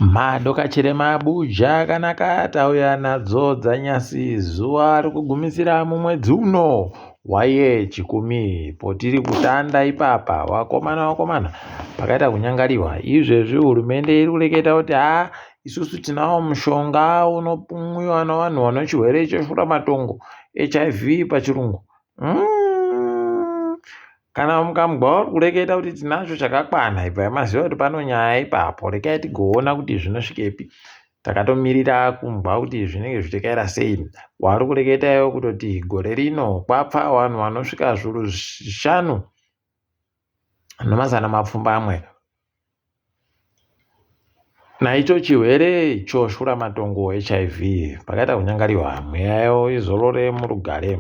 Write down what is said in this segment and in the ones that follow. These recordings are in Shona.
Madokachirema Abuja akanaka tauya nadzo dzanyasi zuva rekugumisira mumwedzi uno waye chikumi potiri kutanda ipapa vakomana vakomana pakaita kunyangariwa izvezvi hurumende iri kureketa kuti haa isusu tinawo mushonga unomwiwa nevanhu vane chirwere cheshuramatongo hiv pachirungu mm. Kana mukamugwa uri kureketa kuti tinacho chakakwana ibvai maziva kuti pano nyaya ipapo rekai tigoona kuti zvinosvikepi takatomirira kumgwa kuti zvinenge zvichitekaira sei wari kureketa iwe kutoti gore rino kwapfa vanhu vanosvika zvuru zvishanu nemazana mapfumbamwe Naicho chirwere icho shuramatongo hiv pakaita kunyangariwa mweya yavo izorore murugare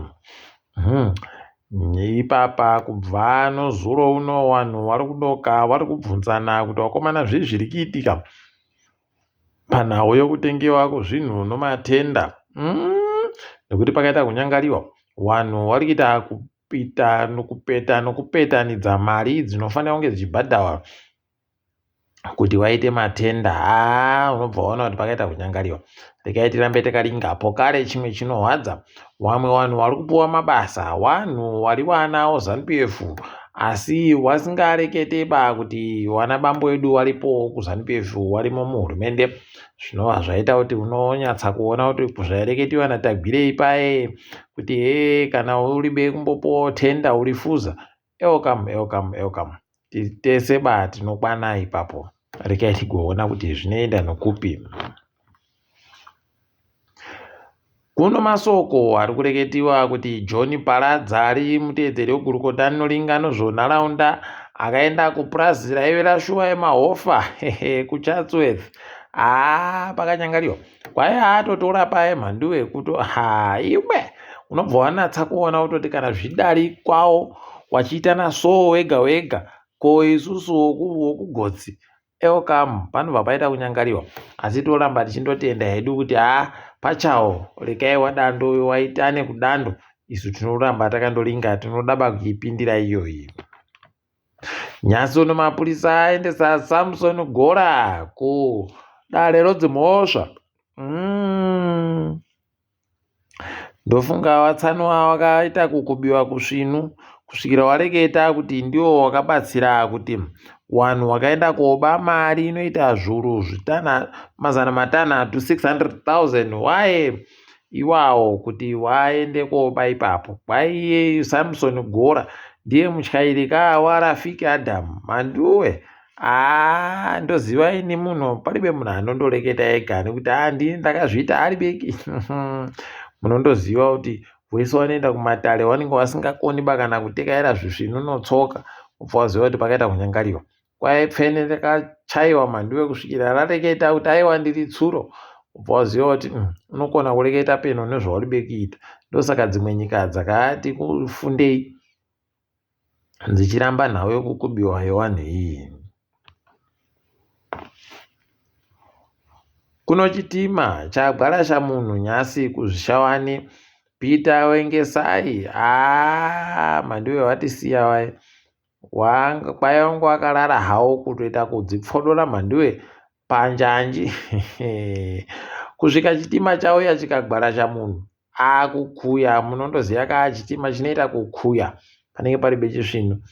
hmm. Ipapa kubva nozuro uno vanhu vari kudoka vari kubvunzana kuti vakomana zvii zviri kuitika panhau yokutengewa kwezvinhu nomatenda hmm. Nekuti pakaita kunyangariwa vanhu vari kuita kupita nokupeta nokupetanidza mari dzinofanira kunge dzichibhadharwa kuti waite matenda haa unobva waona kuti pakaita kunyangariwa regai tirambe takaringa pokare chimwe chinohwadza wamwe vanhu vari kupuwa mabasa wanhu wari wanawo zanup f asi wasingarekete ba kuti wana bambo edu waripowo kuzanup f warimo muhurumende zvinova zvaita kuti unonyatsa kuona kuti zvaireketiwa natagwirei paye kuti hee kana uri be kumbopuwawo tenda uri fuza Welcome, welcome, welcome. Tese ba tinokwana ipapo. Rekai tigoona kuti zvinoenda nokupi. Kuno masoko ari kureketiwa kuti John Paradza ari muteedzeri wegurukota rinoringa nozvonharaunda akaenda kupurazi raive rashuwa yemahofa kuChatsworth. Haa pakanyangariwa. Kwai atotora paye mhanduwe kuto haa iwe unobva wanatsa kuona kutoti kana zvidari kwawo wachiitana soo wega wega ko isusu wokugotsi elcam panobva paita kunyangariwa asi toramba tichindotenda hedu kuti haa pachawo rekai wadando uyo waitane kudando isu tinoramba takandoringa tinodaba kuipindira iyoyi Nhasi uno mapurisa aendesa Samson Gora kudare rodzimhosva. Mm. Ndofunga watsanwa wakaita kukubiwa kusvinu kusvikira wareketa kuti ndiwo wakabatsira kuti wanhu wakaenda koba mari inoita zvuru zvitana mazana matanhatu 600,000 waye iwawo kuti waende koba ipapo kwaiye Samson Gora ndiye mutyairi ka waRafiki Adam Manduwe aa ndoziva ini munhu paribe munhu anondoreketa ega nekuti aa ndini ndakazviita aribeki munondoziva kuti wese wanoenda kumatare wanenge wasingakoni ba kana kutekaira zvisvinu notsoka ubva waziva kuti pakaita kunyangariwa Kwai pfene rakachaiwa mhanduwe kusvikira rareketa kuti aiwa ndiri tsuro ubva waziva kuti mm, unokona kureketa peno nezvauri bekuita ndosaka dzimwe nyika dzakati kufundei dzichiramba nhau yokukubiwa yewanhu iyi kuno chitima chagwarasha munhu nhasi kuzvishawane peter wengesai haa mhanduwe watisiya waye Wanga kwai wanga wakarara hawo kutoita kudzipfodora mhanduwe panjanji kusvika chitima chauya chikagwarasha munhu akukuya munondoziva kaa chitima chinoita kukuya panenge pari bechisvinu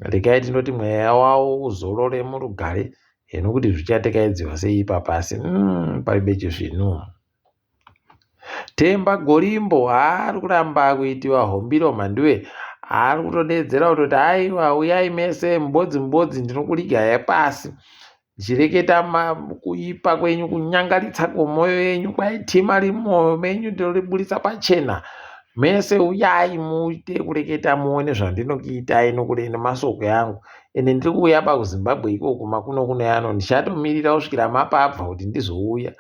regai tindoti mweya wawo uzorore murugare heno kuti zvichatekaidziwa sei ipapa asi mm, pari bechisvinu Themba Gorimbo haari kuramba kuitiwa hombiro mhanduwe ari kutodeedzera kutoti aiwa uyai mese mubodzi mubodzi ndinokurigai pasi ndichireketa kuipa kwenyu kunyangaritsa kwomwoyo yenyu kwaitima rimwoyo menyu ndinoriburitsa pachena mese uyai muite kureketa muone zvandinokuitai nemasoko yangu ende ndiri kuuya ba kuzimbabwe ikoko makuno kuno yano ndichatomirira kusvikira mapabva kuti ndizouya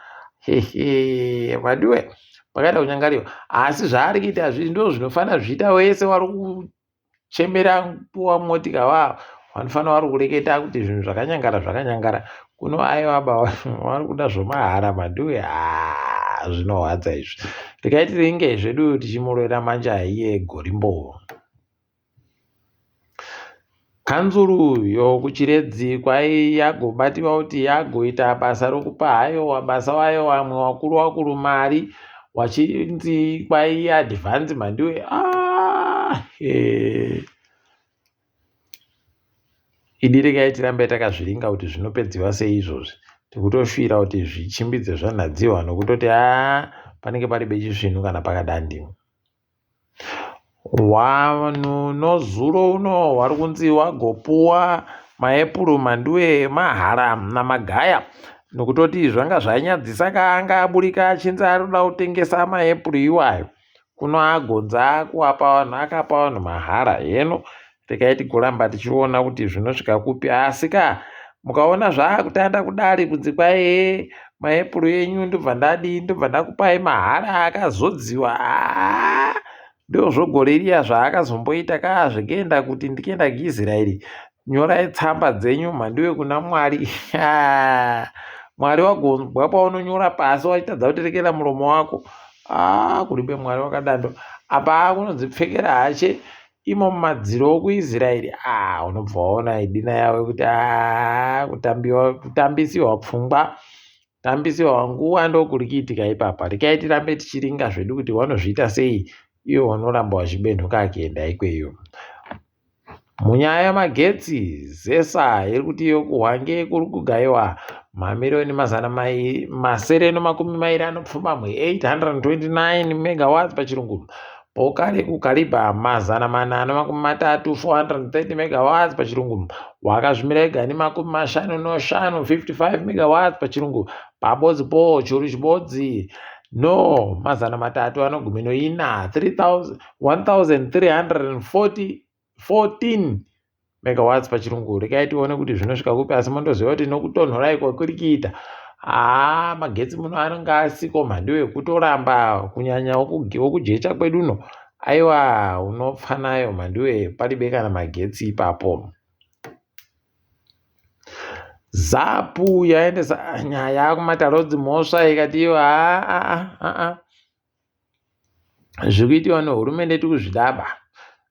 hehe vadiwe pakaita kunyangariwa asi zvaari kuita zvi ndo zvinofanira zviita wese wari kuchemera kupuwa motika wavo vanofanira vari kureketa kuti zvinhu zvakanyangara zvakanyangara kuno aiwa ba vari kuda zvomahara maduwe haa zvinohwadza izvi regai tiringe zvedu tichimurovera manja iye gorimbo. Kanzuru yokuChiredzi kwai yagobatiwa kuti yagoita basa rokupa hayo basa wayo vamwe vakuru vakuru mari wachinzi kwai advance mhandiwe ah, eh. Idi regai tirambe takazviringa kuti zvinopedziwa sei izvozvi. Tikutoshuvira kuti zvichimbidze zvanhadziwa nokutoti haa panenge pari bechisvinu kana pakadandi. Vanhu nozuro uno vari kunzi vagopuwa maepuru mhanduwe mahara namagaya nokutoti zvanga zvanyadzisa ka anga aburika achinzi ari kuda kutengesa maepuru iwayo. Kuno agonza akuapa vanhu akapa vanhu mahara heno regai tigoramba tichiona kuti zvinosvika kupi asi ka mukaona zvaakutanda kudari kunzi kwaye maepuru enyu ndobva ndadii ndobva ndakupai mahara akazodziwa aa ndozvogore riya zvaakazomboita kaa zvekuenda kuti ndikuenda kuisraeri nyorai tsamba dzenyu mhandiwe kuna mwari mwari wagonzwa paunonyora pasi wachitadza kuterekera muromo wako aa kuribe mwari wakadando apa akunonzi pfekera hache imo mumadziro okuisraeri aa unobva waona idina yavo yekuti aa kutambiwa kutambisiwa pfungwa tambisiwa nguva ndokuri kuitika ipapa rekai tirambe tichiringa zvedu kuti vanozviita sei ivo vanoramba vachibenhuka akienda ikweyo Munyaya yemagetsi, zesa iri kuti iyo kuHwange kuri kugaiwa mamiriyoni mazana masere nemakumi mairi anopfumbamwe 829 megawatts pachirungu boka rekuKariba 430 430 megawatts pachirungu wakazvimira ega nemakumi mashanu noshanu 55 megawatts pachirungu pabodzi po churu chibodzi no 300 anogumi noina 1340 14 megawatts pachirungu rekai tione kuti zvinosvika kupi asi mondoziva kuti nokutonhora iko kuri kuita haa magetsi muno anenge asiko mhandiwe kutoramba kunyanya wokujecha kwedu uno aiwa unopfa nayo mhandiwe paribe kana magetsi ipapo zapu yaendesa nyaya kumatare edzimhosva ikati iyo haa haa Zviri kuitiwa nehurumende tiri kuzvidaba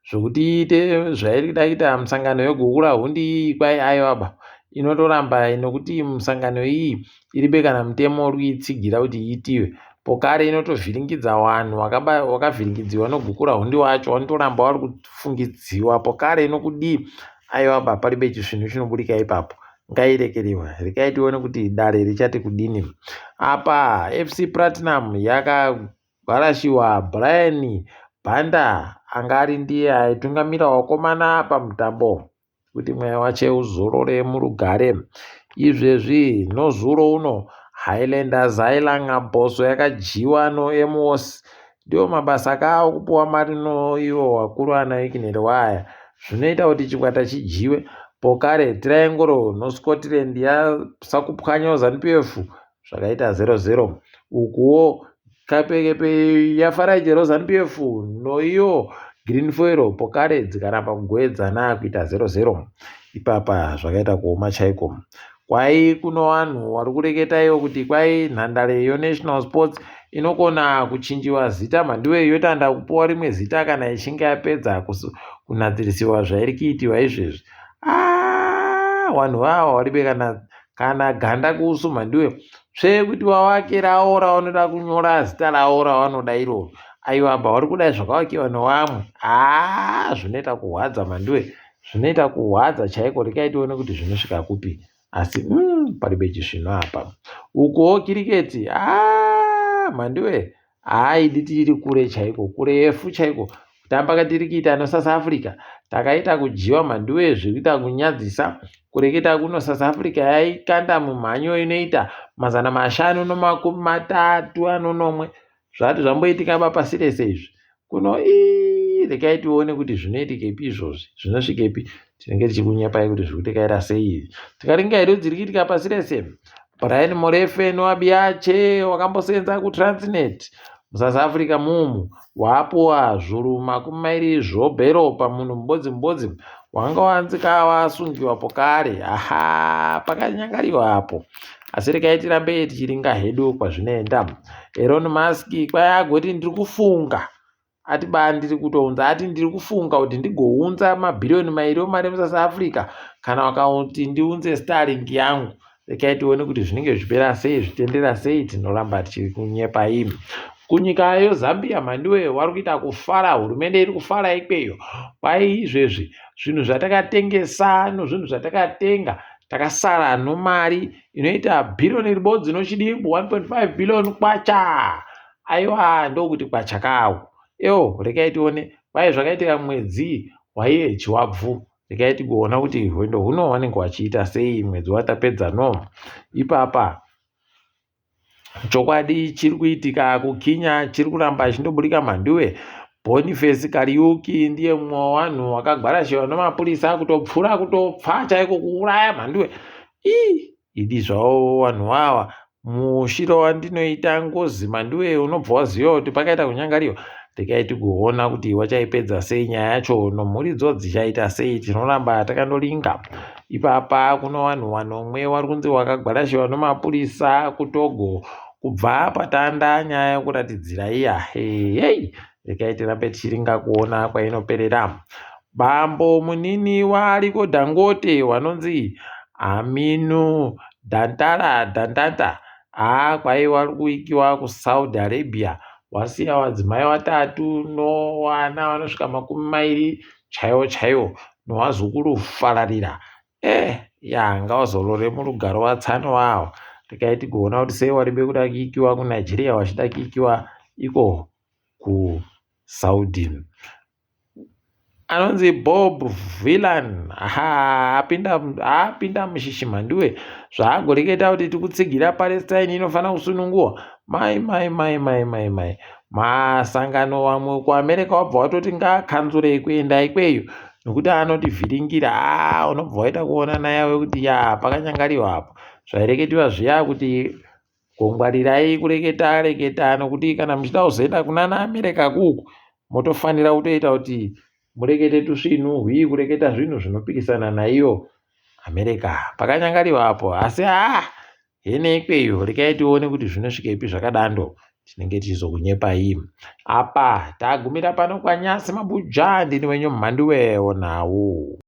zvekuti iite zvairi kuda kuita musangano yegukurahundi iyi kwai aiwaba inotoramba nekuti musangano iyi iribe kana mutemo uri kuitsigira kuti iitiwe pokare inotovhiringidza vanhu wakavhiringidziwa negukurahundi wacho wanotoramba wari kufungidziwa pokare inokudii aiwaba paribe chisvinhu chinoburika ipapo ngairekerewe regai tione kuti dare richati kudini apa fc platinum yakagwarashiwa brian banda anga ari ndiye aitungamira vakomana pamutambo kuti mweya wache uzorore murugare izvezvi nozuro uno highlanders ailanga bhoso yakadyiwa noemos Ndiwo mabasa ka okupuwa mari no ivo wakuru ana Wicknell waya zvinoita kuti chikwata chidyiwe. Pokare Triangle no Scotland yasakupwanyawo Zanu PF zvakaita 0-0. Ukuwo Kapekepe yafarai chero Zanu PF noiyo Green Foil pokare dzikaramba kugoedzana kuita 0-0. Ipapa zvakaita kuoma chaiko. Kwai kuno vanhu wari kureketa iwo kuti kwai nhandare yoNational Sports inokona kuchinjiwa zita mhandiwe yotanda kupuwa rimwe zita kana ichinge yapedza kunadzirisiwa zvairi kuitiwa izvezvi. Ah, vanhu vawa waribe kana kana ganda kuusu mhandiwe tsvee kuti wawake rawo rawanoda kunyora zita rawo rawanoda iroro aiwa ba wari kudai zvakavakiwa newamwe haa zvinoita kuhwadza mhandiwe Zvinoita kuhwadza chaiko rekai tione kuti zvinosvika kupi asi mm, paribe chisvino apa. Ukuwo kiriketi haa mhandiwe haaidi tiri kure chaiko kurefu chaiko kutamba katiri kuita noSouth Africa takaita kudyiwa mhandiwe zvekuita kunyadzisa kureketa kuno South Africa yaikanda mumhanyo inoita 537 zvati zvamboitika ba pasi rese izvi kuno ii regai tione kuti zvinoitikepi izvozvi zvinosvikepi tinenge tichikunyepai kuti zviri kutekaira sei tikaringa hedu dziri kuitika pasi rese brian morefe noabiache wakambosenza kutransnet musouth africa mumu wapuwa zvuru 20 zvobhero pamunhu mubodzi mubodzi wanga wanzika wasungiwa pokare aha pakanyangariwa apo asi regai tirambe tichiringa hedu kwazvinoenda elon musk kwai agoti ndiri kufunga Ati ba ndiri kutounza, ati ndiri kufunga kuti ndigounza mabhiriyoni mairi emari yemuSouth Africa kana vakauti ndiunze Starlink yangu. Rekai tione kuti zvinenge zvichipera sei, zvitendera sei, tinoramba tichikunyepa imi. Kunyika yeZambia mhanduwe wari kuita kufara, hurumende iri kufara ikweyo. Kwai izvezvi zvinhu zvatakatengesa nozvinhu zvatakatenga takasara nomari inoita bhiriyoni ribodzi nochidimbu 1.5 billion kwacha. Aiwa ndokuti kwacha kawo. Ewo rekai tione kwai zvakaitika mwedzi waiye chiwabvu. Rekai tigoona kuti hwendo huno wanenge wachiita sei mwedzi watapedza no. Ipapa chokwadi chiri kuitika kuKenya chiri kuramba chindoburika mhanduwe. Boniface Kariuki ndiye mumwe wevanhu wakagwarashiwa nemapurisa kutopfura kutopfa chaiko kuuraya mhanduwe. Ii idi zvavo vanhu ava mushiro wandinoita ngozi mhanduwe unobva waziva kuti pakaita kunyangariwa. Regai tigoona kuti wachaipedza sei nyaya yacho nomhuridzo dzichaita sei tinoramba takandoringa. Ipapa kuno vanhu vanomwe vari kunzi vakagwarashiwa nemapurisa kuTogo kubva patanda nyaya yokuratidzira iya. Heyei regai tirambe tichiringa kuona kwainoperera. Bambo munini waAliko Dangote wanonzi Aminu Dantala Dantata haa kwai wari kuikiwa kuSaudi Arabia wasiya wadzimai watatu nowana vanosvika makumi mairi chaiwo chaiwo nowazukuru fararira eh ya ngawazorore murugaro watsano wawo regai tigoona kuti sei waribe kuda kuikiwa kuNigeria wachida kuikiwa iko kuSaudi. Anonzi Bob Villan apinda apinda mushishi mhanduwe zvaagoreketa kuti tikutsigira Palestine inofanira kusunungurwa mai mai mai mai mai mai masangano vamwe kuAmerica wabva watoti ngaakanzure kuenda ikweyo nokuti anotivhiringira haa unobva waita kuona naye wekuti ya pakanyangariwa apo zvaireketiwa zviya kuti Kongwarirai kureketa reketa nokuti kana muchida kuzoenda kunana America kuku motofanira kutoita kuti murekete tusvinu hwii kureketa zvinhu zvinopikisana naiyo America. Pakanyangariwa apo asi haa hene ikweyo rekai tione kuti zvinosvikepi zvakadando tinenge tichizokunyepai. Apa tagumira pano kwaNyasi Mabuja ndini wenyu Mhanduwe Onhau.